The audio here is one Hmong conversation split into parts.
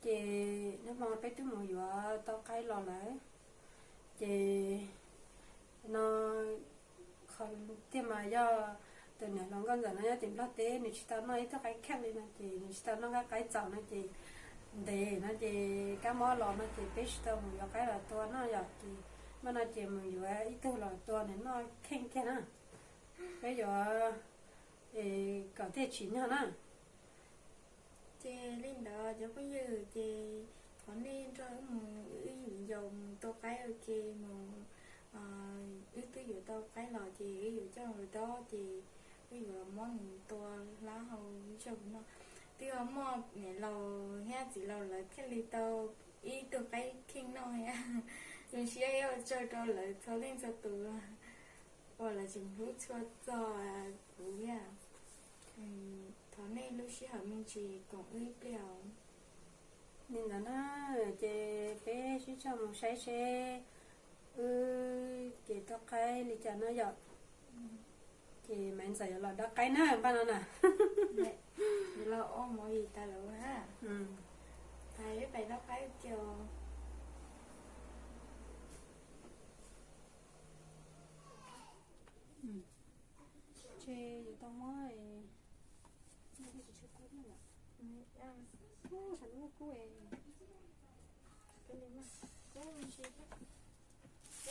Ces nag hmo peb twb mus yuav tau qaib los lawm. Ces no qhov tiag mas yog tus niam hluas nkauj ntxawm no nyob tim Nplog teb, nws tsis tau noj ib tug qaib kheej li no ces nws tsis tau noj nqaij qaib txaus no ces ntev no ces kab mob los no ces peb tsis tau mus yuav qaib los tua no yom. Ces npaj no ces mus yuav ib tug los tua nws noj kheej kiag na. Peb yuav kom thiaj tsim nyog na. Ces li ntawd cov phooj ywg, ces thov nej nrog wb mus, wb yuav mus tua qaib ua ke mus. Wb twb yuav tau qaib los ces wb yuav coj los dob ces wb yuav muab nws tua hlab hau ib zaug no. Twb muaj niam laus thiab txiv laus lawv thiaj li tau ib tug qaib kheej noj thiab. Zoo siab ua tsaug rau lawv txhua leej txhua tus uas lawv tseem hlub tshua txog kuv thiab. Thov nej lub sij hawm me ntsis koom wb ib pliag os. Li ntawd na, ces peb sib coj mus saib seb wb ces tua qaib li cas no yom. Ces Maiv Ntxawm yuav los dob qaib na npaj no na. Los ua movie tas lawm na. Peb pais dob qaib kiag. Ces yuav tau muab, ub,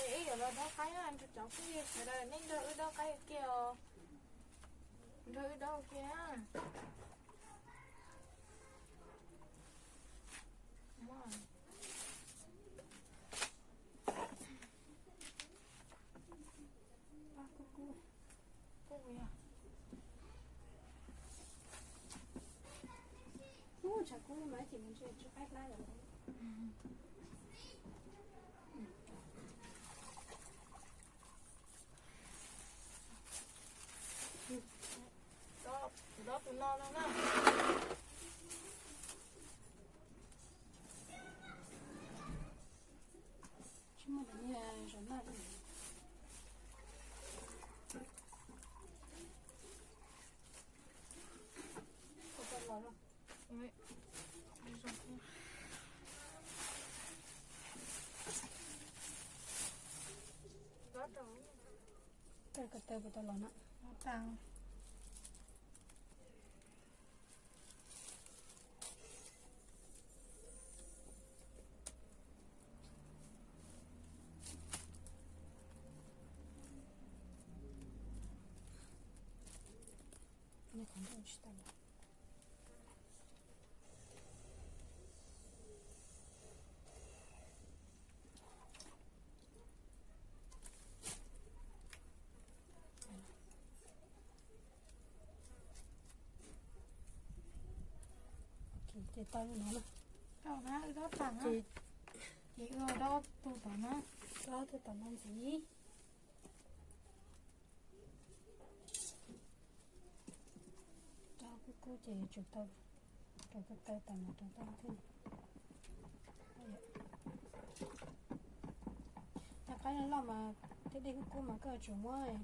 ib yuav los dob qaib na, cov phooj ywg sawv daws nej nrog wb dob qaib kiag os. Nrog wb dob kiag na. Ub, tshav kub mas ces mus ntshe tsw qaib hlab lawm. Dob tus no no na. Tsis muaj tus niag zaum noj li. Ko taw puas tau los na? Ces tau li no na. Tau na, wb dob tag na. Ces wb dob tug tom no. Dob tug tom no ntxiv. Dob kub kub ces tsum tau rau ko taw tas mas rau tau thiab. Cov qaib loj loj mas thiab dej kub kub mas koj tsum muab,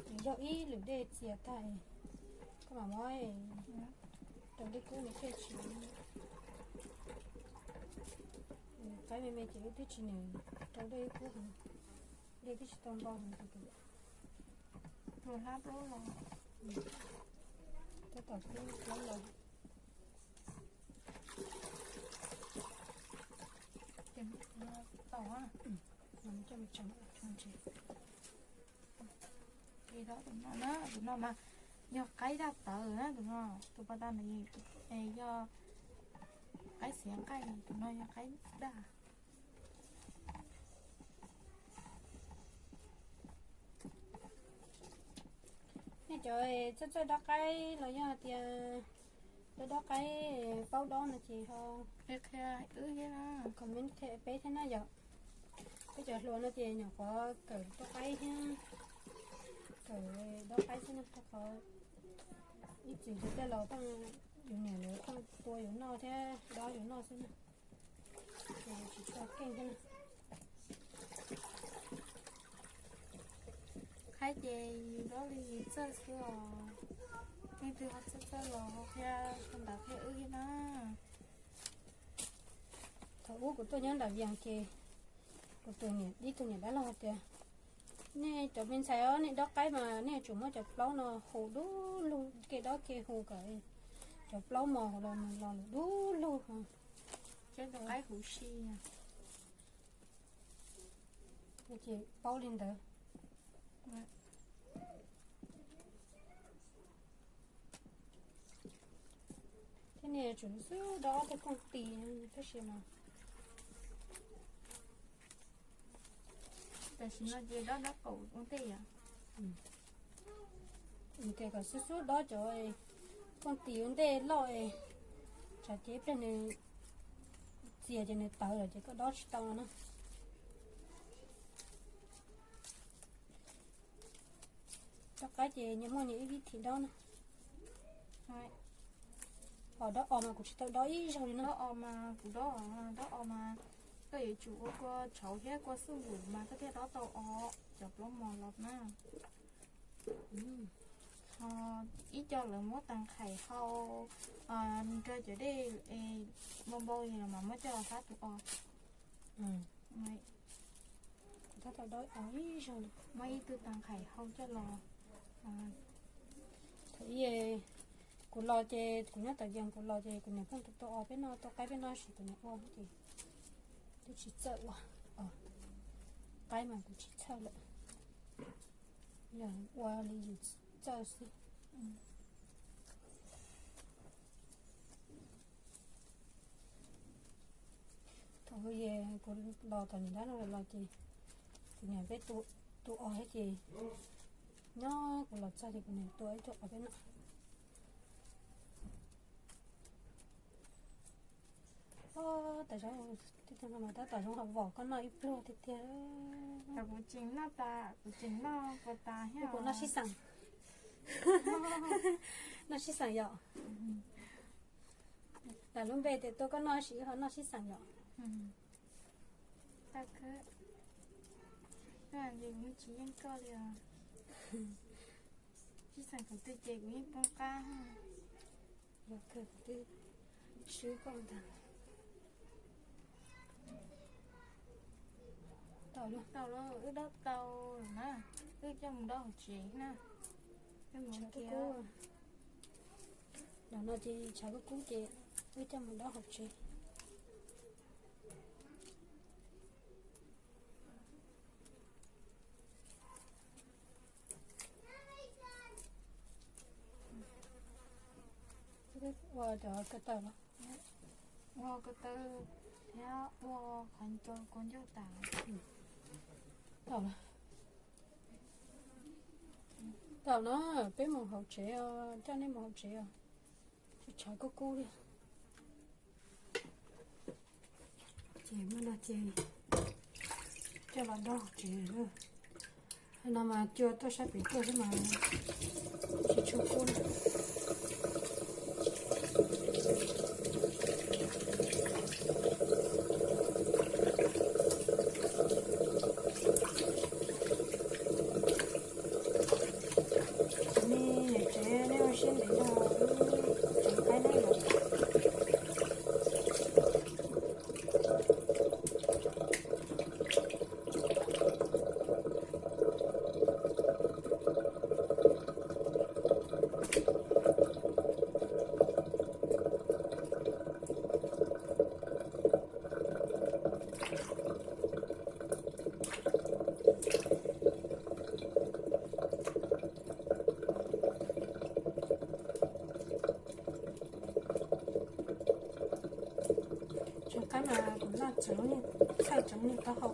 ces yog ib lwm dej txias tag, koj mam muab rau dej kub nws thiaj tsis. Qaib me me ces wb twb tsis nws rau dej kub heev, dej twb tsis tau npo heev. Tus hlab plaub los, tab tom kub plaub los. Ces tau, coj mus tsev. Ces dob tus no na, tus no mas yog qaib daj tawv na, tus no, tus pas tas no yog qaib xiav nqaij, tus no yog qaib daj. Nej cov txawj txawj dob qaib los yog tias dob dob qaib paub dob no ces ho comment qhia peb thiab na yom. Peb cov hluas no ces nyuam qhuav kawm dob qaib thiab, kawm dob qaib xwb na, rau qhov ib txwm ces tej laus pheej, yus niam lawv pheej tua yus noj thiab dob yus noj xwb na. Ces tsis tshua keej thiab na. Qaib ces yus dob li yus txawj xwb os. Leej twg ho txawj txawj los ho qhia, ho ntawd qhia wb thiab na. Kuv tuaj nyob nram Vias ces kuv tus niam, ib tug niam dab laug hais tias, nej cov me ntxhais os, nej dob qaib mas nej yuav tsum muab cov plaub no hu dub lug, kev dob kev hu kom cov plaub mos los nws los lawm dub lug. Ces paub li ntawd. Thiab nej yuav tsum xub dob ob tug kooj tis tab sis mas tam sim no ces dob dob qaum ua ntej yom. Ces kom xub xub dob cov kooj tis ua ntej loj es tsam ces ib pliag nws txias ces nws tawv lawm ces koj dob tsis tau no na. Dob qaib ces nyias muaj nyias ib vib thim dob na. Ho dob os mas kuv tsis tau dob ib zaug li no. Dob os mas kuv dob, dob os mas koj yuav tsum ua kua tshauv thiab kua xub npum mas koj thiaj dob tau os cov plaub mos los na. Ho ib co lawv muab tag nqhaim hau nrog cov dej npau npau li los mas muab coj los fab tus os. Tab tom dob os ib zaug, muab ib tug tag nqhaim hau coj los. Thaum ub kuv los ces kuv nyob tom Vias kuv los ces kuv niam pheej tua os peb noj, tua qaib peb noj sis kuv niam ua ces twb tsis txawj ua os. Qaib mas kuv tsis txhawj lawm, yog ua li yus txawj xwb. Thaum ub kuv los tom niam dab laug los ces kuv niam peb tua os thiab ces nyob kuv los txog ces kuv niam tua ib co os peb noj. Ob, tas zaub, tab tom zoo los vom koj noj ib pluag tiag tiag. Kuv tseem noj tas, kuv tseem noj puas tas thiab. Kuv noj sib xeem, noj sib xeem yom. Lam lub npe tias tuaj koj noj sis ho noj sib xeem yom. Tsis yeej koj li os. Sib xeem kuv twb ces kuv yeej poob qab. Los kawg kuv twb swb koj ntag. Tau lawm, wb dob tau lawm na, wb coj mus dob hauv tsev na. Tshav kub kub, ntawm no ces tshav kub kub ces wb coj mus dob hauv tsev. Ua cov ko taw los, ua ko taw thiab ua qhov ncau kua ncauj tas. Tau lawm, tau no, peb mus hauv tsev os, coj nej mus hauv tsev os, tshav kub kub li. Ces muab no ces coj los dob hauv tsev. No mas cua tuaj sab pem tuaj xwb mas tsis tshua kub. Nej niam tsev nej ua siab ntev no, tsev qaib neb lawm. Tsev qaib mas kuv noj tsev, txhawj tsev niag taub hau.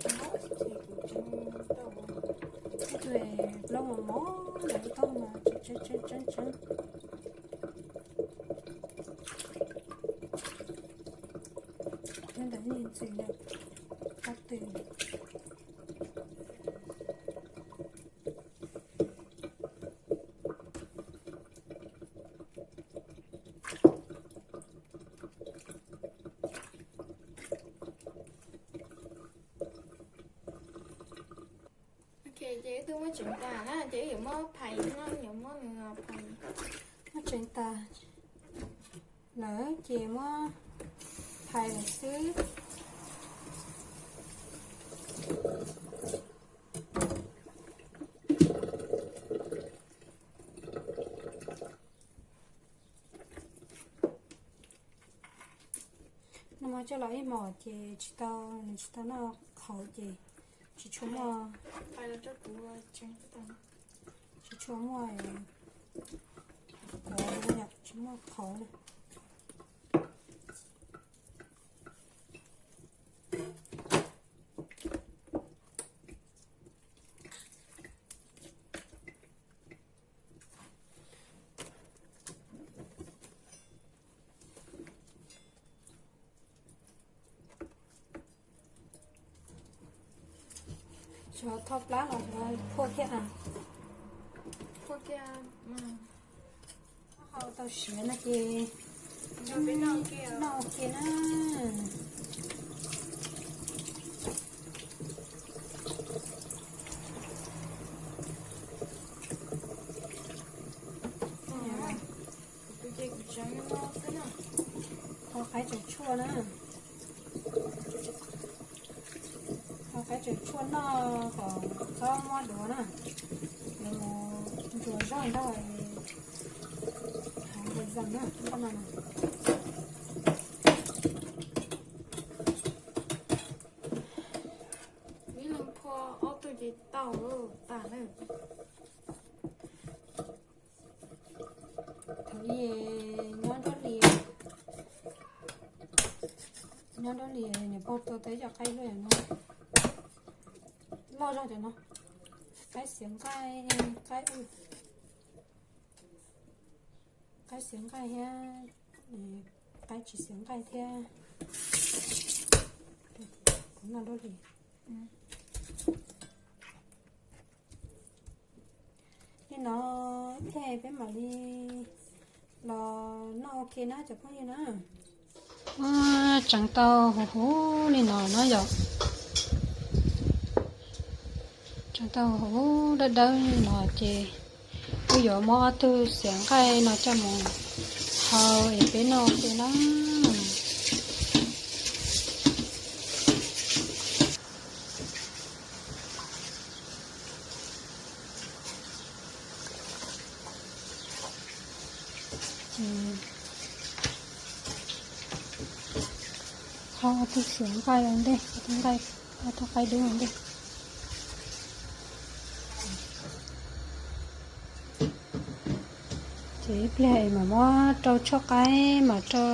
Ces kuv tsev tau ib tug plaub mos mos ntawm lub taub hau mas tseeb tseeb tseeb tseeb. Nyob ntawm niag ntxwv lawm, qab tw. Ces wb twb muab tsev tas na, ces wb yuav muab phais no, yuav muab nws phais. Muab tsev tas lawm ces muab Hais lawm xwb. Noj mov coj los ib hmos ces tsis tau, nws tsis tau noj qhauv ces tsis tshua muaj, tsis tshua muaj, tsis muaj qhauv li. Xyov thauj plab los xyov phua thiab na. Hau tau siav no ces noj ua ke na. Tau qaib tseem tshuaj na. Tau qaib tseem tshuaj noj kom txhob muab duav na. Yuav mus ntsuas zog nrog hauv npua zog na, npaj no na. Ib leeg phua ob tug ces tau tas na. Thaum ub nyob nruab hlis, nyob nruab hlis niam pog tua tau ib co qaib luaj no, loj zog cov no, qaib xiav nqaij, qaib u, qaib xiav nqaij thiab, qaib tsis xiav nqaij thiab. Kuv noj nruab hlis. Li no, ib pliag peb mam li los noj ua ke na cov phooj ywg na. Tseev tau huv huv li no na yom. Tseev tau huv huv dawb dawb li no ces kuv yuav muab ob tug xiav nqaij no coj mus hau es peb noj ua ke na. Ces ho ob tug xiav nqaij ua ntej, ob tug nqaij, ob tug qaib dub ua ntej. Ces ib pliag es mam muab rau tshuaj qaib, mam rau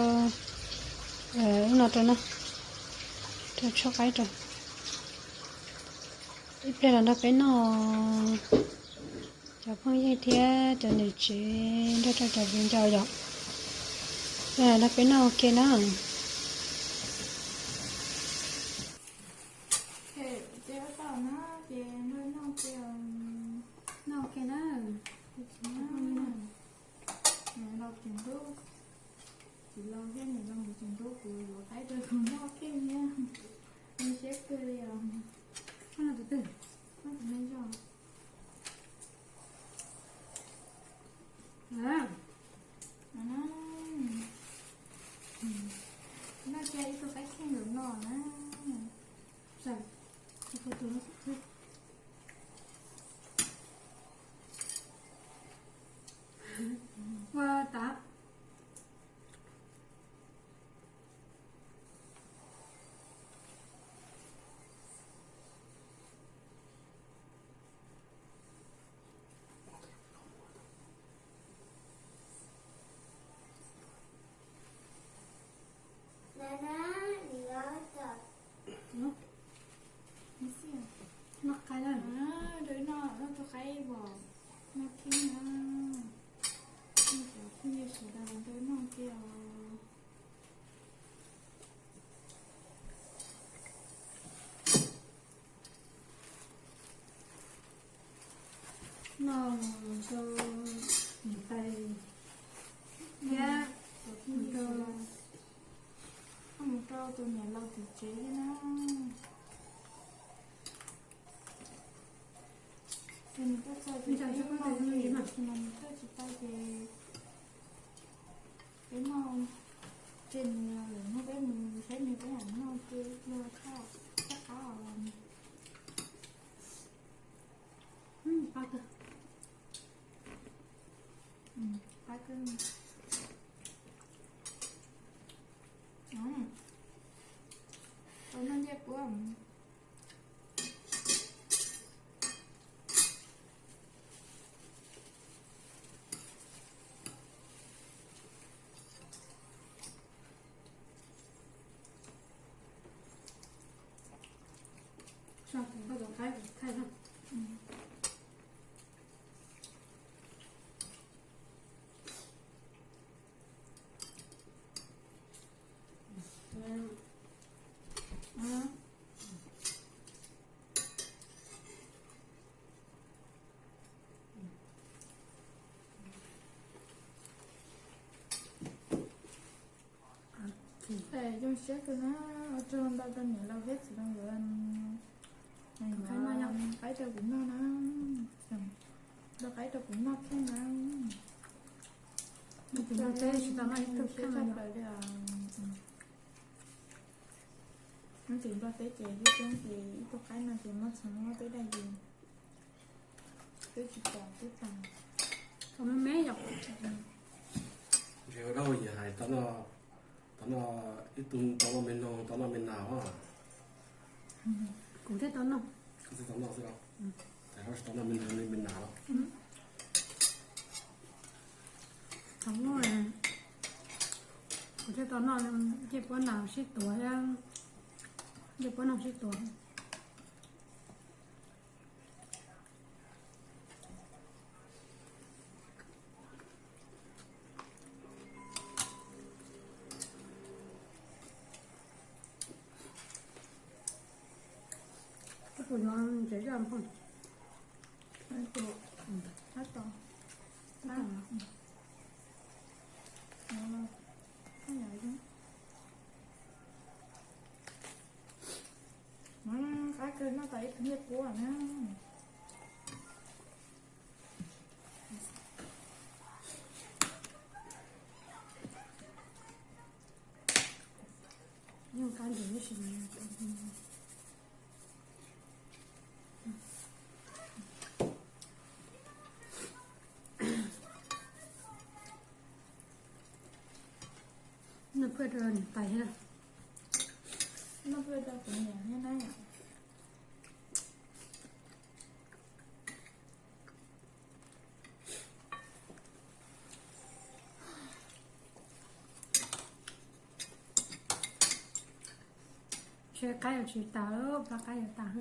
ub no rau na, rau tshuaj qaib rau. Ib pliag los nrog peb noj, cov phooj ywg thiab cov niam tsev nrog rau cov viv ncaus yom. Ib pliag los nrog peb noj ua ke na. Ces ua tau na, ces nrog noj ua ke, noj ua ke na. Ces tsis noj, los tseem ntub, tsis los thiab, niam los mus tseem ntub, kuv yuav qaib rau kuv noj kiag thiab. Zoo siab kawg li os. Koj noj tus twg? Noj tus me zog. Noj kiag ib tug qaib kheej los noj na. Ua tas. Noj qaib na. Noj tus qaib os, noj kiag na. Cov phooj ywg sawv daws nrog noj kiag os. Noj rau niam tais thiab, mus rau tus niam laus tim tsev thiab na. Ces nws tuaj txog ces peb noj, nws tuaj tsis tau ces peb noj. Ces nws muab peb mus saib nws peb lam noj ces luag thaj thaj qab os. Qab kawg. Qab kawg. Tau noj ncej puab. Zoo siab kawg na, ua tsaug ntau rau niam laus thiab txiv laus nkawd, qaib rau kuv noj na, rau qaib rau kuv noj thiab na. Tsis tau noj ib tug siab tshaj plaws li. Hnub tsis nplog teb ces ib coob ces ib tug qaib no ces muab txhua muab peb daj yus, peb tsis pom peb tas. Tau me me yom. Ntshe ua dab ua yam hais tau noj, tau noj ib tug tau noj me noog tau noj me nas os. Kuv thiaj tau noj. Koj thiaj tau noj xwb los? Tab sis tau noj me noog me nas los? Tau noj, kuv thiaj tau noj, ncej puab nas sib tuav, ncej puab noog sib tuav. Koj puas yuav ntsev zaj phooj? Qab kawg, noj tau ib tug ncej puab na. Yeej qab ntawd tab sis noj phuaj rau niam tais thiab, noj phuaj rau kuv niam thiab na yom. Tshe qaib yuav tsis tas, plab qaib yuav tas.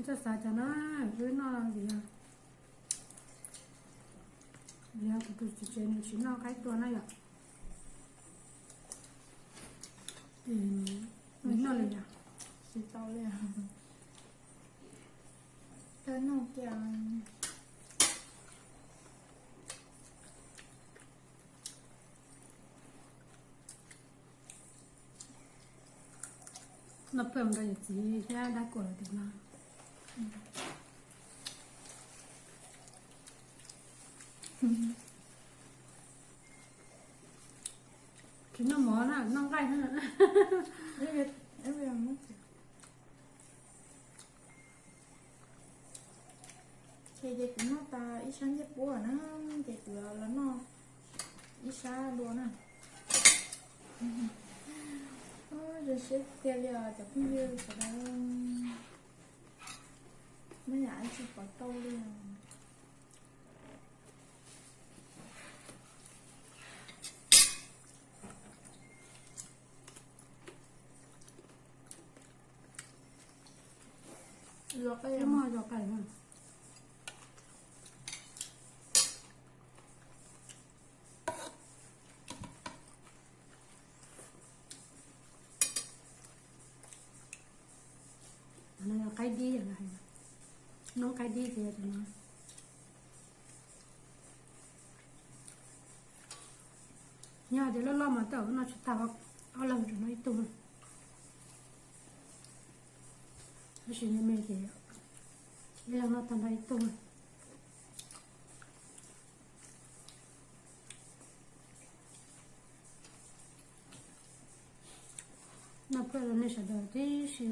Txhob xav cas na, wb noj vim, vim yog kuv tus txiv tsev nws tsis noj qaib tua na yom. Ces nws noj li yom. Tsis tau li. Tau noj kiag. Noj phuaj rau yawm txiv thiab dab kuam lawv tus no. Tsis noj mov na, noj nqaij na. Ces, ces kuv noj tas ib sab ncej puab na, ces kuv los noj ib sab dua na. Zoo siab tiag li os cov phooj ywg sawv daws. Maj yam ib tsis pom tau li os. Zos qab muaj zos qab. Cov no yog qaib dib, noob qaib dib ces cov no. Yog tias loj loj mas tej zaum no tsis tag, ob leeg tsuas noj ib tug. Tab sis me me ces Ib leeg noj tag nrho ib tug. Noj phuaj rau nej sawv daws tib si.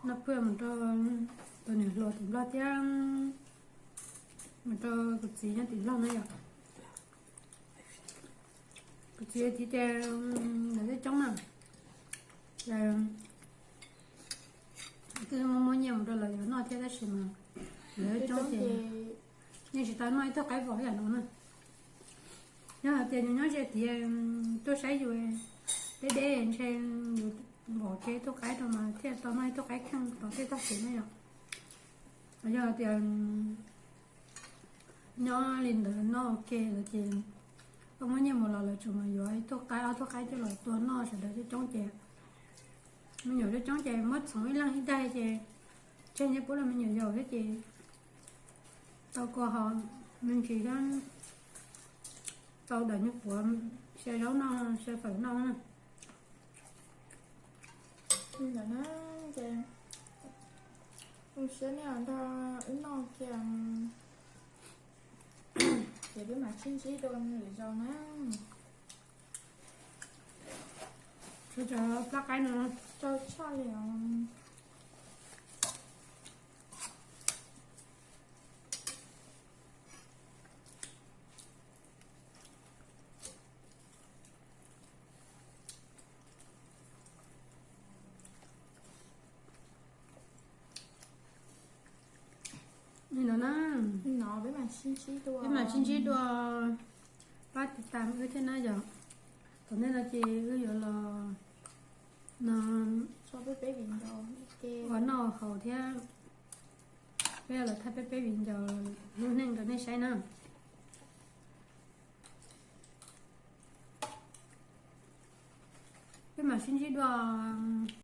Noj phuaj mus rau tus niam hluas tim Nplog thiab mus rau kuv txiv nyob tim Nplog na yom. Kuv txiv tias lawv coob coob na, twb muaj muaj nyiaj mus rau lawv yuav noj thiab tab sis mas lawv coob ces yeej tsis tau noj ib tug qaib vos ib yam no na. Yog hais tias nws nyob ze tias tuaj saib yus deb deb ntshe yus vos kiag ib tug qaib rau mas thiaj tau noj ib tug qaib kheej rau tej tag kev na yom. Yog hais tias nyob li ntawd noj ua ke lawm ces koj muaj nyiaj mus los lawv tsuas mus yuav ib tug qaib ob tug qaib coj los tua noj sawv daws coob coob ces me nyuam coob coob ces muab txhoov ib leeg ib daig ces tseg nyiaj pub rau me nyuam yaus thiab ces tau kua ho me ntsis thiab tau daim nyuag puav xyaw zaub noj xyaw fawm noj na. Ntawm na ces zoo siab nej nrog wb noj kiag ces peb mam sib ntsib dua lwm zaus na. Tshuav cov plab qaib no tsau tshaj li os. Li no na, peb mam sib ntsib dua, pab tiv tas wb thiab na yom. Tom ntej no ces wb yuav los no ua noj haus thiab peb yuav los thaij peb peb viv ncaus lub neej rau nej saib na. Peb mam sib ntsib dua.